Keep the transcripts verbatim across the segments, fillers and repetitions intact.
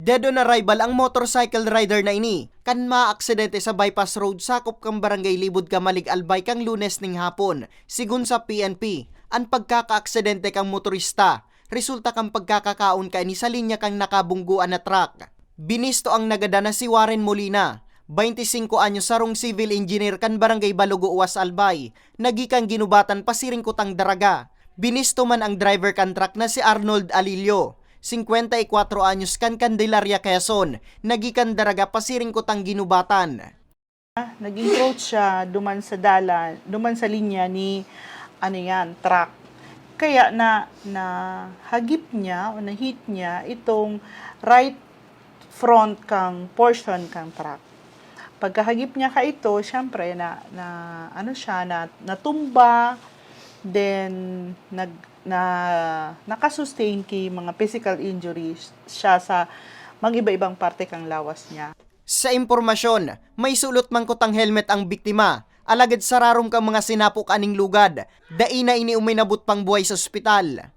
Dead on arrival ang motorcycle rider na ini kan maaksidente sa bypass road sakop kan Barangay Libod, Camalig, Albay kan Lunes ning hapon. Sigon sa P N P, an pagkakaaksidente kan motorista resulta kan pagkakakaon kaini sa linya kan nakabunggoan na truck. Binisto ang nagadan na si Warren Molina, twenty-five anyos, sarong civil engineer kan Barangay Balugo, Uwas, Albay, na gikan Guinobatan pasiring Kutang Daraga. Binisto man ang driver kan truck na si Arnold Alillo, singkwenta y kwatro anyos, kan Candelaria, Quezon, na gikan Daraga pasiring Kutang Guinobatan. Nag-encroach siya duman sa dalan, duman sa linya ni, ano yan, truck. Kaya na nahagip niya o na-hit niya itong right front kang portion kang truck. Pagkahagip niya ka ito, syempre na, na ano siya, na natumba, then nag na nakasustain ki mga physical injuries siya sa mag-iba-ibang parte kang lawas niya. Sa impormasyon, may sulot man kutang helmet ang biktima, alagad sa rarom kan mga sinapo kaning lugad, dai na ini uminabot pang buhay sa ospital.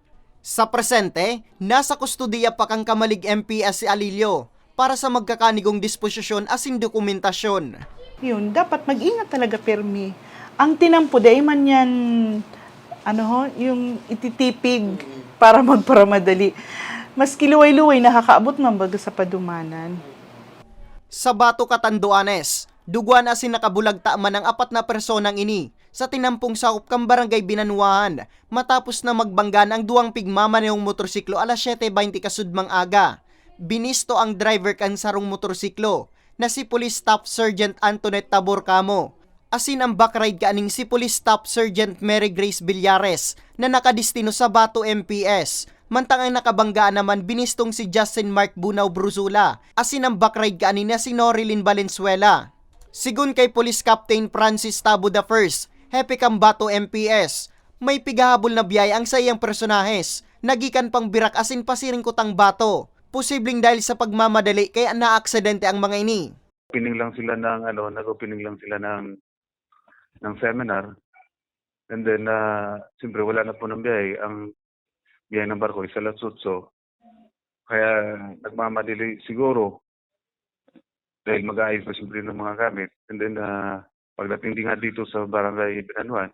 Sa presente, nasa kustodiya pa kan Camalig M P S si Alillo para sa magkakanigong disposisyon asin dokumentasyon. Yun, dapat mag-ingat talaga, permi. Ang tinampo, dai man yan, ano ho, yung ititipig para magparamadali. Maski luway-luway, nakakaabot man baga sa padumanan. Sa Bato, Catanduanes, duguan asin nakabulagta man ang apat na personang ini sa tinampong sakop kan Barangay Binanuahan matapos na magbanggaan ang duwang pigmamanehong motorsiklo alas siyete baynte kasudmang aga. Binisto ang driver kan sarong motorsiklo na si Police Staff Sergeant Antoinette Tabor Camo, asin ang backride kaning si Police Staff Sergeant Mary Grace Villares na nakadestino sa Bato M P S. Mantang ang nakabanggaan naman binistong si Justin Mark Bunao Bruzula, asin ang backride kaini na si Norilyn Valenzuela. Sigon kay Police Captain Francis Tabo the First, hepe kan Bato M P S, may pigahabol na biyahe ang saiyang personahes na gikan pang Virac asin pasiring Kutang Bato. Posibleng dahil sa pagmamadali kaya naaksidente ang mga ini. Opening lang sila ng ano, nag-opening lang sila ng ng seminar. And then, ah, siyempre wala na po ng biyahe. Ang biyahe ng barko is alas otso. Kaya nagmamadali siguro dahil mag-aayos na siyempre ng mga gamit. And then, ah, pagdating din nga dito sa barangay Binanuan,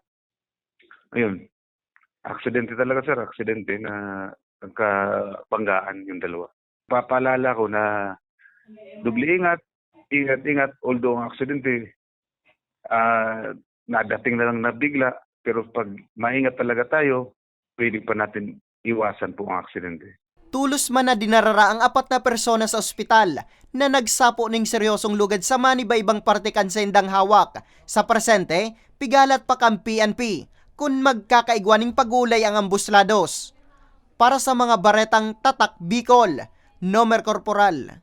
ayun, aksidente talaga, sir, aksidente na nagkabanggaan yung dalawa. Papaalala ko na doble ingat, ingat-ingat, although ang aksidente, ah, nadating na lang na bigla, pero pag maingat talaga tayo, pwede pa natin iwasan po ang aksidente. Tulos man na dinarara ang apat na persona sa ospital na nagsapo ning seryosong lugad sa maniba-ibang parte kan saindang hawak. Sa presente, pigalat pa kan P N P kun magkakaigwa ning pag-uulay ang ambos lados. Para sa mga baretang Tatak Bicol, Nomer Corporal.